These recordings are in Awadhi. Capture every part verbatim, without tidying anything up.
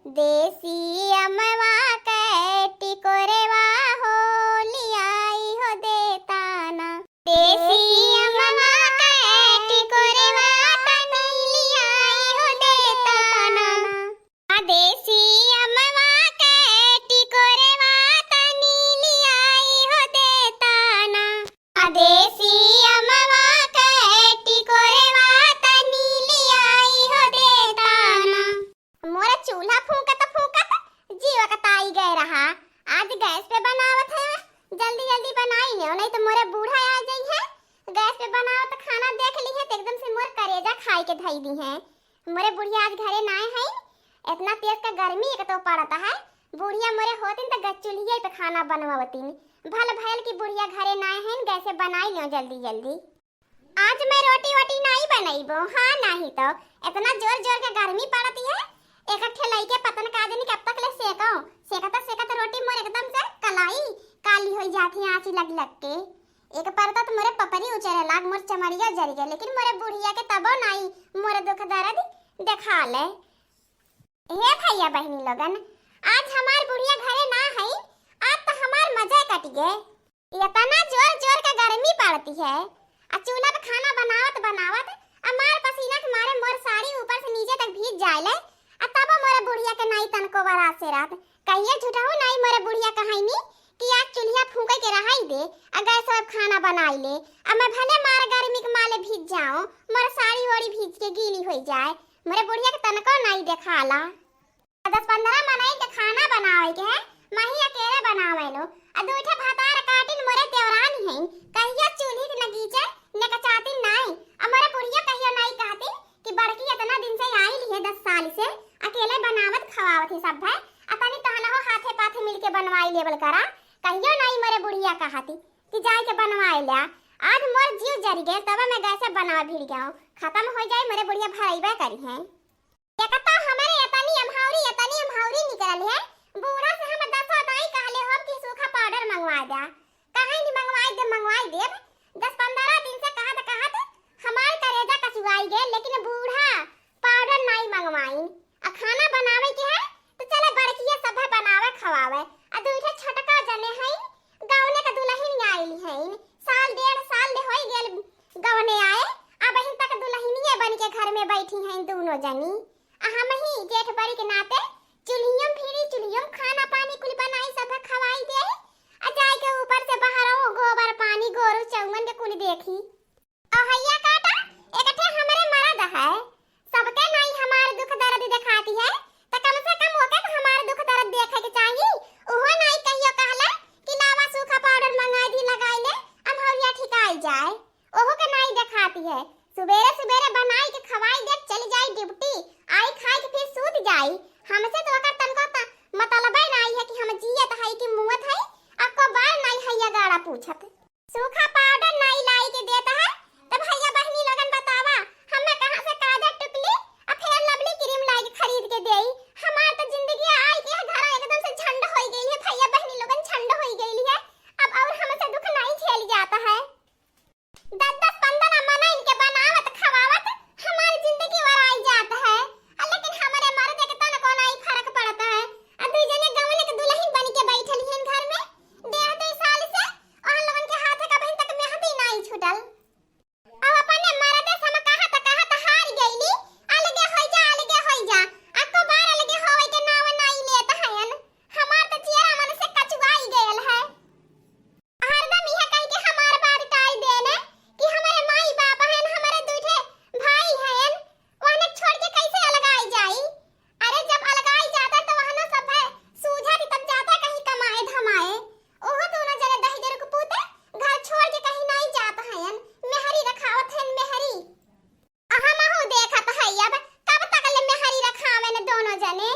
देसी अमवा के टिकोरवा हो लियाई हो देताना। देसी अमवा के टिकोरवा तनी लियाई हो देताना। आ देसी अमवा के टिकोरवा तनी लियाई हो देताना। आ देसी अमवा के टिकोरवा तनी लियाई हो देताना। मोरे चूल्हा फूंकत फूंकत जीव अकताई गए रहा। आज गैस पे बनावत है, जल्दी जल्दी बनाई लेओ, नहीं तो मोरे बूढ़ा आ जाई है। गैस पे बनावत खाना देख ली है तो एकदम से मोर करेजा खाई के धई दी है। मोरे बुढ़िया आज घरे नाय है, इतना तेज का गर्मी एक तो पड़ता है। बुढ़िया मोरे होतिन तो गैस चूल्हिया पे खाना बनवावतिन। भल भयल की बुढ़िया घरे नाय है, गैसे बनाई लेओ जल्दी जल्दी। आज मैं रोटी वोटी नाई बनइबो, हाँ नाहीं तो इतना जोर जोर के गर्मी पड़ती है। एक ठे लइके पतन का दिन कब तक ले सेको, सेकत सेकत रोटी मोर एकदम से कलाई काली होई जात है आँची लग लग के। एक परता तो मोरे पपरी उचरे लाग, मोर चमड़िया जरि गए, लेकिन मोरे बुढ़िया के तबो नाई मोरे दुख दर्द देखाले। हे भइया बहिनी लोगन, आज हमार बुढ़िया घरे ना हई, आज तो हमार मजा कट गए। इतना जोर जोर के गर्मी पड़ती है, आ चूल्हा पे खाना बनावत बनावत आ मार पसीना के मारे मोर साड़ी ऊपर से नीचे तक भीज जाए ले, आ तबो मोरे बुढ़िया के नाई तनको बरात से रात। कहिए झूठहू नाई मोरे बुढ़िया कहैनी कि आज चूल्हिया फूंके के रहाई दे, आ गैस पे खाना बनाई ले। अब मैं भले मार गर्मी के माले भीज जाऊं, मोर साड़ी ओड़ी भीज के गीली होई जाए, मोरे बुढ़िया के तनको नाई देखाला। दस पन्द्रह मनई के खाना बनावे के है, मही अकेले बनावे लो। आ दू ठे भतार काटिन मोरे देवरानी हैं, कहियो चूल्ही के नगीचे नेकचातिन नाई। आ मोरे बुढ़िया कहियो नाई कहतिन कि बड़की इतना दिन से आइल है, दस साल से अकेले बनावत खवावत है सब है, आ तनी तहनहो हाथे पाथे मिलके बनवाई लेवल करा। कहियो नाई मोरे बुढ़िया कहती कि जाए के बनवाए ल्या। आज मोर जीव जरि गए, तब मैं गैसे बनावे भिड़ गया। खत्म हो जाए, मोरे बुढ़िया भरइबे करी हैं। एक तो हमरे एतनी अमहौरी, एतनी अमहौरी निकलल है, बूढ़ा से हम दसो दाई कहले होब कि सूखा पाउडर मंगवाए द्या। कहे नी मंगवाए देब, मंगवाए देब। दस पन्द्रह दिन से कहत कहत हमार करेजा कचुआई गए, लेकिन बूढ़ा पाउडर नाई मंगवाइन। आ खाना बनावे के है तो चले बड़किया सभे बनावे खवावे। आ दू ठे छोटका जने हैं, गवने के दुलहिन आइल हैं, साल डेढ़ साल ले होई गेल गवने आए, अबहिन तक दुलहिनिये बन के घर में बैठी हैं दूनो जनी। आ हमही जेठ बड़ी के नाते चुल्हियों फिरी, चुल्हियों खाना पानी कुल बनाई, सब खवाई दे। आ जाए के ऊपर से बाहरो गोबर पानी गोरू चौवन के कुल देखी। ओ हैया काटा, एक ठे हमरे मरद है, सबके नाई हमार दुख दर्द देखाती है, त कम से कम ओके तो हमार दुख दर्द देखे के चाही। उहो नाई कहियो कहले कि लावा सूखा पाउडर मंगाई दी, लगाई ले, अमहौरिया ठिकाई जाए। ओहो के नाई देखाती है। सुबेरे सुबेरे बनाई के खवाई दे, चली जाई ड्यूटी, आई खाई के फिर सूत जाई। हमसे तो ओकर तनको त-, मतलबे नाई है कि हम जियत हई कि मुअत हई। अक्को बार नाई हैया गाड़ा पूछत। सूखा पाउडर नाई लाई के देत है, तब हैया बहिनी लोगन बतावा, हमें कहाँ से काजर टिकुली आ फेयर लवली क्रीम लाई के खरीद के देई? हमार तो जिंदगी आई के घर एकदम से झंड होई गई है, भैया बहिनी लोगन झंड होई गई है। अब और हमसे दुख नाई झेल जाता है। दस दस पन्द्रह मनइन के बनावत खवावत हमार जिंदगी वराई जात है। आ लेकिन हमरे मर्द के तनको नाई फर्क पड़त है। आ दुई जने गवने के दुलहिन बन के बैठल हिन घर में। डेढ़ दुई साल से ओहन लोगन के हाथे का अबहिन तक मेहंदी नाई छूटल। अब अपने मर्दे से हम कहत कहत हार गइली, अलगे होई जा, अलगे होई जा। अक्को बार अलगे होवे के नाव नाई लेत हयन। हमार तो जियरा मन से कचुआई गयल है। हरदम इहे कहि के हमार बात टारि देने कि हमरे माई बाप हन, हमरे दुइ ठे भाई हन, ओहने छोड़ के कैसे अलगाई जाई? अरे जब अलगाई जाता तो वहनो सब है सूझत, तब जाता कहीं कमाए धमाए। ओहो दोनों जने दहिजर के पूते घर छोड़ के कहीं नाई जात हयन, मेहरी रखावत हन मेहरी। हमहू देखत हई अब कब तक ले मेहरी रखावेन दोनों जने।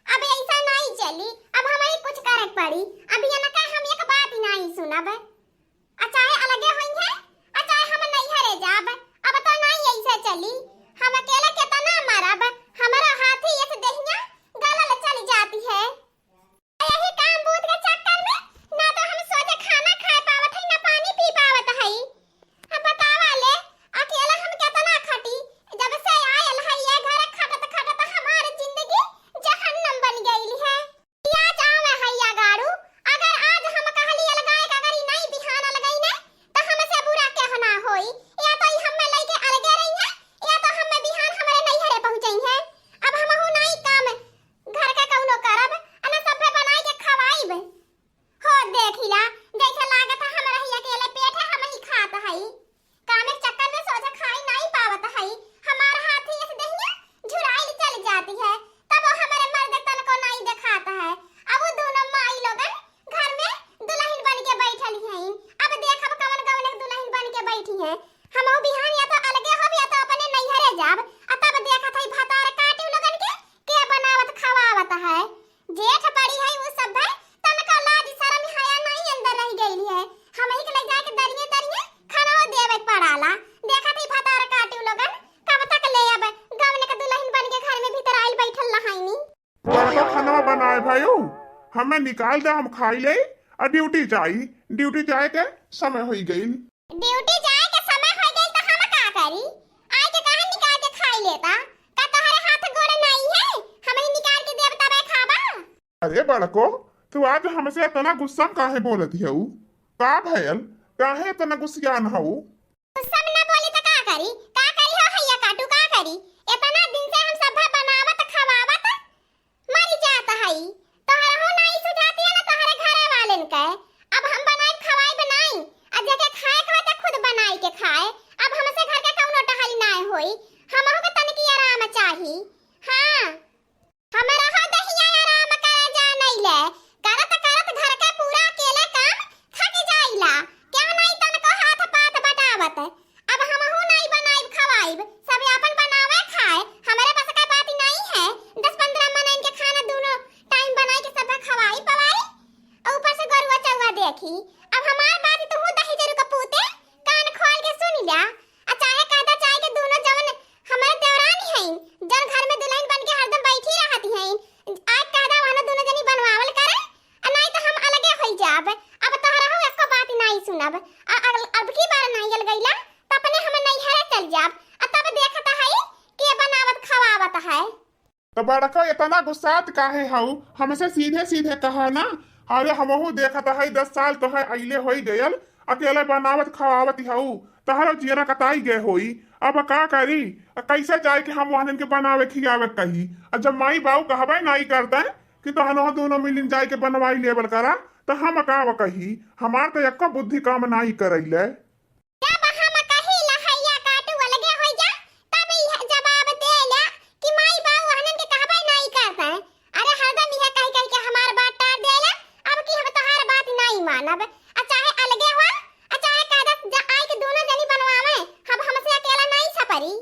अब ऐसा नाई चली, अब हमही कुछ करे के पड़ी। अब इनका हम एक बात ही नाई सुनब। आ चाहे अलगे होई है, आ चाहे हम नैहरे जाब, अब तो नाई ऐसे चली। हम अकेले केतना मरब, हमरा हाथी ऐसे देहिया गलल चल जाती है। यही काम बूत के चक्कर में ना तो हम सोचे खाना खाए पावत हई, ना पानी पी पावत हई। अब बतावा ले, अकेला हम केतना खटी? जब से आयल हई ये घरे खटत खटत हमार जिंदगी जहन्नम बन ना बनाए भाई, हमें निकाल दे, हम खाई ले। आ ड्यूटी जाई, ड्यूटी जाए के समय होई गइल। ड्यूटी जाए के समय होई गइल त हम का करी? आए के काहे निकाल के खाई लेता? का तोहरे हाथ गोड़ नाई है? हम ही निकाल के देब तबे खाबा? अरे बड़को, तू आज हमसे इतना गुस्सा काहे बोलत हऊ? का भयल? काहे इतना गुस्सियान हऊ? गुस्सा में ना बोली त का करी? का करी हो हैया काटू, का करी? इतना दिन से हम सब बनावत खवावत मरी जात हई। तोहरहू नाई सुझाती है ना तोहरे घरे वालेन के। अब हम बनाई खवाई बनाई, आ जेके खाए के होय त खुद बनाई के खाए। अब हमसे घर के कौनो टहल नाय होई, हमहू के तनिकी आराम चाही। हाँ, हमरहू दहिया आराम करे जानैले, करत करत घर के पूरा अकेले काम थक जाइला। क्यों नाई तनको हाथ पात बटावत? अब हमहू नाई बनाइब खवाइब, सब आपन बनावे खाए। हमरे बस का बात नाई है, दस पन्द्रह मनइन के खाना दूनो टाइम बनाई के सब खवाई पवाई, और ऊपर से गरुआ चौवा देखी। अब हमार बात तुहू दही जरू का पूते कान खोल के सुन ल्या। आ चाहे कहदा चाहे के दूनो जवन हमरे देवरानी हईन, जन घर में दुल्हन बन के हरदम बैठी रहती हईन, आज कहदा वहना दूनो जनी बनवावल करे, आ नाई तो हम अलगे होई जाब। अब तोहरहू एको बात नाई सुनब। आ अगल-, अब की बार नाई अलगैला, त अपने हम नैहरे चल जाब। आ तब देखत हई के बनावत खवावत है। तो बड़का इतना गुस्सात काहे हऊ? हमसे सीधे सीधे कहा ना। अरे हमहू देखत हई, दस साल तो है अइले होई गयल, अकेले बनावत खवावत हऊ, तहरो जियरा कताई गए होई। अब का करी? आ कैसे जाए के हम वहनन के बनावे खियावे कही? आ जब माई बाऊ कहबे नाई करते कि तहनो दूनो मिलिन जाए के बनवाई लेवल करा, तो हम का कही? हमार तो एको बुद्धि काम नाई करैले। जब हम कही लहैया काटू अलगे होई जा, तब इहे जवाब देला कि माई बाऊ वहनन के कहबे नाई करते। अरे हरदम इहे कही कही के हमार बात टार देला, अब की हम तोहार बात नाई मानब। आ चाहे अलगे हो, आ चाहे कहदस जा आई के दूनो जनी बनवावे, हम हमसे अकेला नाई सपरी।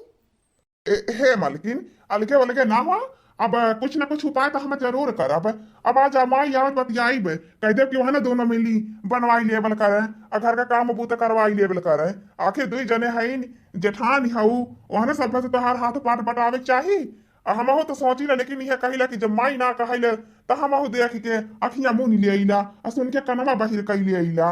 ए, हे मलकिन, अलगे वलगे ना हो, अब कुछ न कुछ उपाय तो हम जरूर करब। अब आज माई आवत बतियाइब, कह देब कि वहना दूनो मिली बनवाई लेवल करे, आ घर का काम बूता करवाई लेवल करे। आखिर दुई जने हईन, जेठान हऊ, वहने सब से तोहार हाथ पाट बटावे के चाही। आ हमहू तो सोचिला, लेकिन इहे कहिला कि जब माई ना कहले, त हमहू देख के अखियां मून लेइला, आ सुन के कनवा बहिर कइ लेइला।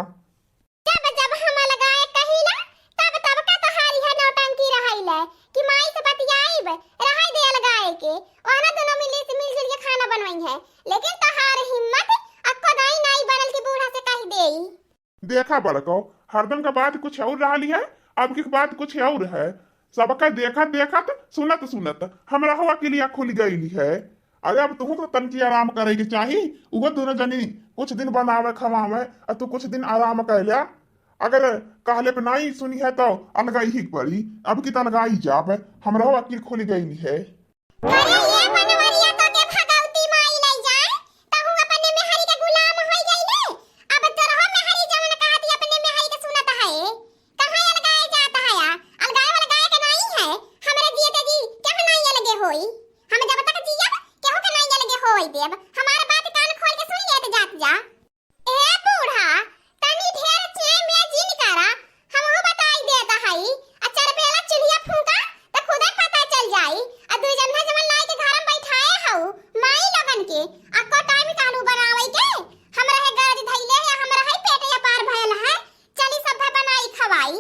जब जब हम अलगाए कहिला, तब तब का तोहार इहे नौटंकी रहैले कि माई से बतियाइब, रहै दे अलगाए के, ओहना दोनों मिली से मिलजुल के खाना बनवई है, लेकिन तोहार हिम्मत अक्को दाई नाई बनल कि बूढ़ा से कह देई। देखा बड़को, हरदम का बात कुछ और रहली है, अब की बात कुछ और है। सबका देखत देखत, सुनत सुनत हमरहू अकिलिया खुल गइली है। अरे अब तुहू तो तनकी आराम करे के चाही। उहो दोनों जनी कुछ दिन बनावे खवावे, आ तू कुछ दिन आराम कर ल्या। अगर कहले पे नाई सुनी है तो अलगाई ही पड़ी। अब की तो अलगाई जाब, हमरहू अकिल खुल गइली है। अरे ये बनवरिया तो के भगवती माई ले जाए, तहू अपने मेहरी के गुलाम होई गइले। अब तोरहो मेहरी जवन कहती अपने मेहरी के सुनत है। कहाँ अलगाए जात हया? अलगाए वलगाए के नाई है। हमरे जियते जी केहू नाई अलगे होई। हम जब तक जियब, केहू के नाई अलगे होई देब। हमार बात कान खोल के सुन लेत जात जा। ए बूढ़ा, तनी ढेर चें में जिन करा, हमहू बताई देत हई। आ चार बेला चुल्हिया फूंका, त खुदे पता चल जाई। आ दुई जन्हा जवन लाई के घर में बैठाए हऊ, माई लोगन के, अक्को टाइम कानू बनावे के, हमरा है गरज धइले है, हमरा है पेट या पार भयल है, चली सभे बनाई खवाई।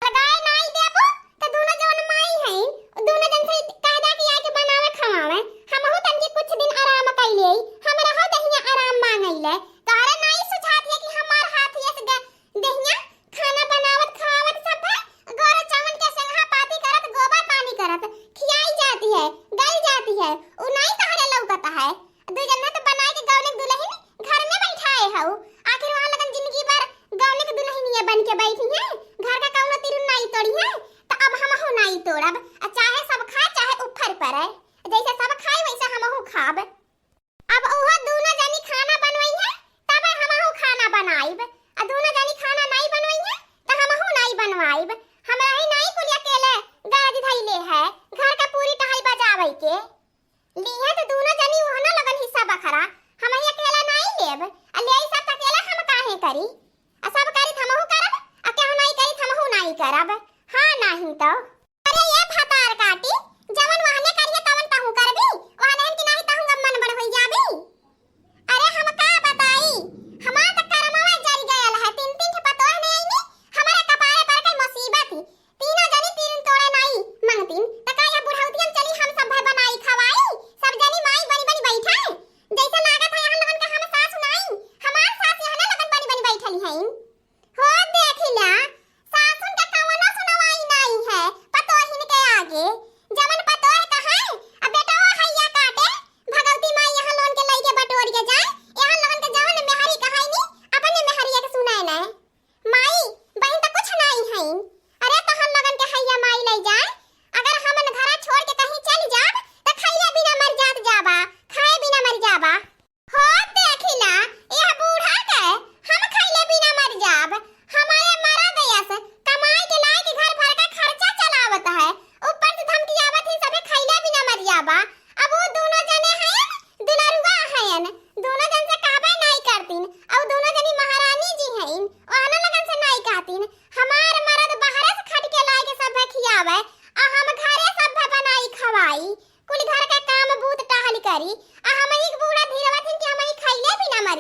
अलगाए नाई देबू, त दूनो जवन माई हईन, दूनो जन से कह दा कि आके बनावे खवावे। हमहू तनकी कुछ दिन आराम कइ लेई, हमरहू दहिया आराम मांगइले। तोहरे नाई सुझात है कि हमार हाथ यस ग-, दहिया खाना बनावत खवावत सब है, गोरे चावन के संघा पाती करत, गोबर पानी करत, खियाई जाती है, गल जाती है, उ नाई तोहरे लौकत है। दुई जन्हा तो बनाए के गौने दुल्हन घर में बैठाए हऊ। आखिर वहाँ लगन जिंदगी भर गौने के दुल्हनिया बन के बैठी हैं, घर का कौनो तिरुन नाई तोड़ी हैं, तो अब हमहू नाई तोड़ब। आ चाहे सब खाए, चाहे उफर पड़े, जैसे सब खाए वैसे हमहू खाब। अब उहो दूनो जनी खाना बनवई हैं, तब हमहू खाना बनाइब। आ दूनो जनी खाना नाई बनवई हैं, तो हमहू नाई बनवाइब। हमरा ही नाई कुल अकेले गरज धइले है, घर का पूरी टहल बजावई के। लिहे त दूनो जनी ओहनो लगन हिस्सा बखरा, हमही अकेला नाई लेब। आ लेई सब त अकेला हम काहे करी? आ सब करी त हमहू करब, आ केहू नाई करी त हमहू नाई करब। हाँ, नाही तो। अरे ये भता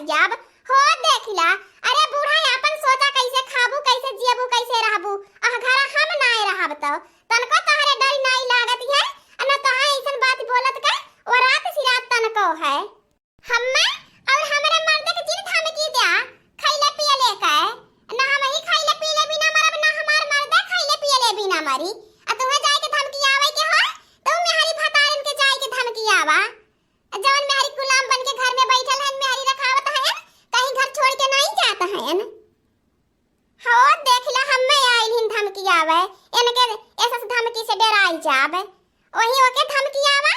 जाब। हो देखिला, अरे बूढ़ा, आपन सोचा, कैसे खाबू, कैसे जियबू, कैसे रहबू? अह घरा हम नाय रहब त तनको तहरे डर नाय लागत है। न तोहे ऐसन बात बोलत के वो रात सिरात तनको है। हम्मे और हमरे मर्द के जिन धमकी द्या, खइले पियले के। ना हम ही खइले पियले बिना मरब, ना हमार मर्द खइले पियले बिना मरी। आ तुहे जाए के धमकी आवे के हो, तो मेहरी भतारन के जाए के धमकी आवा। आ जवन मेहरी गुलाम बन के घर में बैठल हन, मेहरी रखावत हन, कहीं घर छोड़ के नहीं जात हन। हो देखिला, हम्मे आइल हिन धमकी आवे, इनके ऐसे धमकी से डराई जावे। वही ओके धमकी आवा,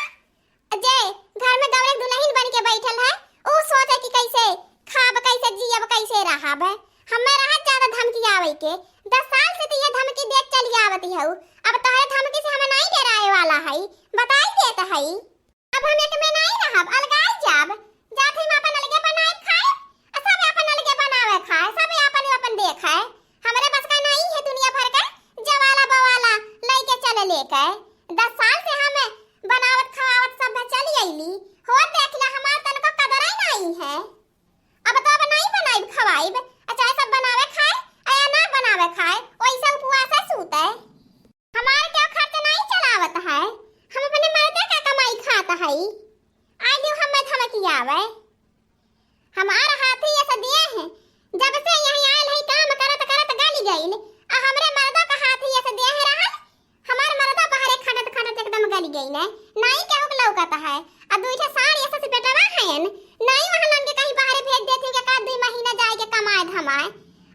जे घर में गौरक दुल्हन बन के बैठल है, ऊ सोचे कि कैसे खाब, कैसे जियब, कैसे रहब। हमें रहत ज्यादा धमकी आवे के। दस साल से तो ये धमकी देत चली आवत हऊ। अब तोहरे धमकी से हम नहीं डराए वाला हई, बताई देत हई। अब हम एक में नहीं रहब, अलगाई जाब। जात हम अपन अलगे बनाए खाए, आ सब अपन अलगे बनावे खाए, सब अपन अपन देखे। हमरे बस का नहीं है दुनिया भर के जवाला बवाला लइके चले लेके। दस साल से हम बनावत खवावत सब चली अइली। हो देखिला, हमार तनको कदर ही नहीं है। अब तो अब नहीं बनाइब खवाइब, आ चाहे सब बनावे खाए, आ या ना बनावे खाए, वैसे उपवास है सूते। हमार क्या खर्च नहीं चलावत है, हम अपने मर्दे का कमाई खात हई। आई लियो हमें धमकी आवे। हमार हाथी ऐसे दिए हैं, जब से यहीं आयल है काम करत करत गली गइल। आ हमरे मर्दा का हाथी ऐसे दिए हैं रहल, हमार मर्दा बाहरे खटत खटत एकदम गली गइल है, नाई केहू के लौकत है। आ दुई ठे साढ़ ऐसे से बेटवा हैं, नाई वहाँ लंगे कहीं बाहरे भेज देते कि का दुई महीना जाए के कमाए धमाए।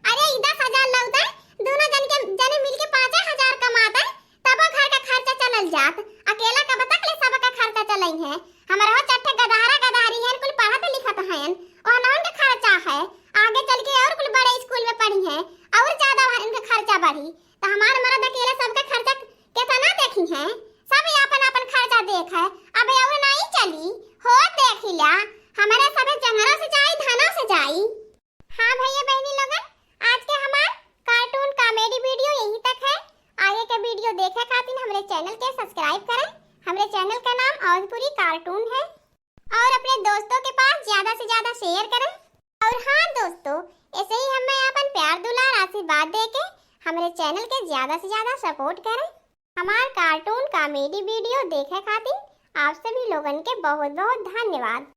अरे ई दस हजार लौटे, दोनों जन के जने मिल के पाँचे हजार कमाते, तबो घर का खर्चा चलल जात। अकेला कब तक ले सबका खर्चा चलई है? हमार हो चट्ठे गदहरा गदहरी हैं, कुल पढ़त लिखत हैं, ओहनवन के खर्चा है। आगे चल के और कुल बड़े स्कूल में पढ़ी हैं, और ज्यादा वहाँ इनके खर्चा बढ़ी। तो हमार मर्द अकेला सबका खर्चा केतना देखी हैं? सब अपन अपन खर्चा देख है, अब और नहीं चली। हो देखिला, हमारे सभे जंगलों से जाई, धनों से जाई। हाँ भैया बहनी लोगन, आज के हमार cartoon comedy video यहीं तक है। आगे के video देखे खातिर हमरे channel के subscribe करें। हमरे channel का नाम औजपुरी cartoon है और अपने दोस्तों के पास ज्यादा से ज्यादा share करें। और हाँ दोस्तों, ऐसे ही हमें अपन प्यार दुलार आशीर्वाद दे के हमरे channel के ज्यादा से ज्यादा support करें। हमार cartoon comedy video देखे खातिर आप सभी लोगन के बहुत बहुत धन्यवाद।